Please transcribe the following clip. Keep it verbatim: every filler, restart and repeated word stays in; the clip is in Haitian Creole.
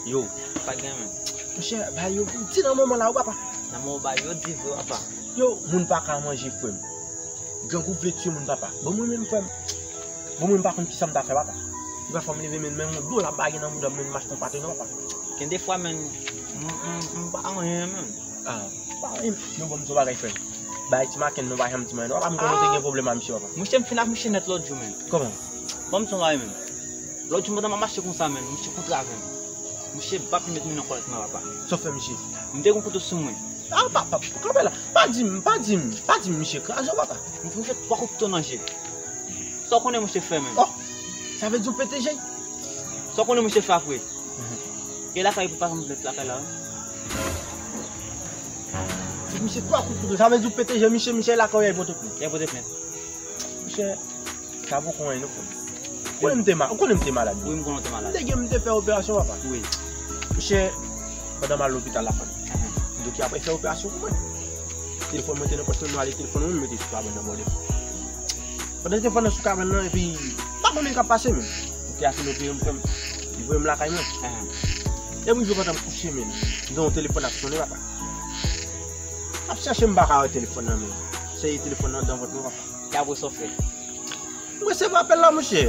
Yo. Pa gen menm. Monchè, bagay yo di nan moman la, wi, papa. Nan moman bagay yo di vre, papa. Yo, moun pa ka manje, frè m. Grangou vle tiye moun, papa. Bon, mwen menm, frè m. Bon, mwen, m pa konn kisa m ta fè, papa. Li pa fè m leve, men, men yon do la bagay nan mouda m, men m mache konn pate, non, papa. Gen de fwa, men, m, m, m pa anyen, men. Ah, pa anyen. Yo, bon, m di yon bagay, frè m. Bagay ti maken, nou pa janm di m anyen, non, papa, m konnen w te gen pwoblèm a misye, papa. Monchè, m fin ak misye nèt lòt jou, men. Kòman? Bon, m di yon bagay, men. Lòt jou, pandan m ap mache konsa, men, misye kontre avè m. Misye bat m, met m nan kòlèt mwen, papa. Sa w fè misye? M te gen kouto sou mwen. Ah, pa, pa, kanpe la. Pa di m, pa di m, pa di m misye kraze w, papa. M, m fè twa kout kouto nan je. Sa w konnen misye fè, men? Oh, sa vle di w pete je? Sa w konnen misye fè apre? Mhm. E lakay pou pa janm vle lakay la, wi. Fè misye twa kout kouto. Sa vle di w pete je misye, misye lakay w, y al pote plent. Y al pote plent. Monchè, sa poko anyen non, frè m. Ou konnen m te ma-, ou konnen m te malad. Wi, m konnen w te malad. M te gen, m te fè operasyon, papa. Wi. Monchè, pandan m al lopital la, frè m. Ahan. Doktè a fè operasyon pou mwen. Telefòn mwen te nan pòch mwen, m rale telefòn mwen, m mete sou kabann nan bò de. Pandan telefòn nan sou kabann nan, epi, m pa konnen k ap pase, men. Doktè a fin opere m, frè m. Li voye m lakay mwen. Ahan. Epi, m rive pandan m kouche, men. M tande yon telefòn ap sonnen, papa. Ap chèche m pa ka wè telefòn nan, men. Se telefòn nan anndan vant mwen, papa. E apre sa w fè? Mwen se pa apèl la, monchè.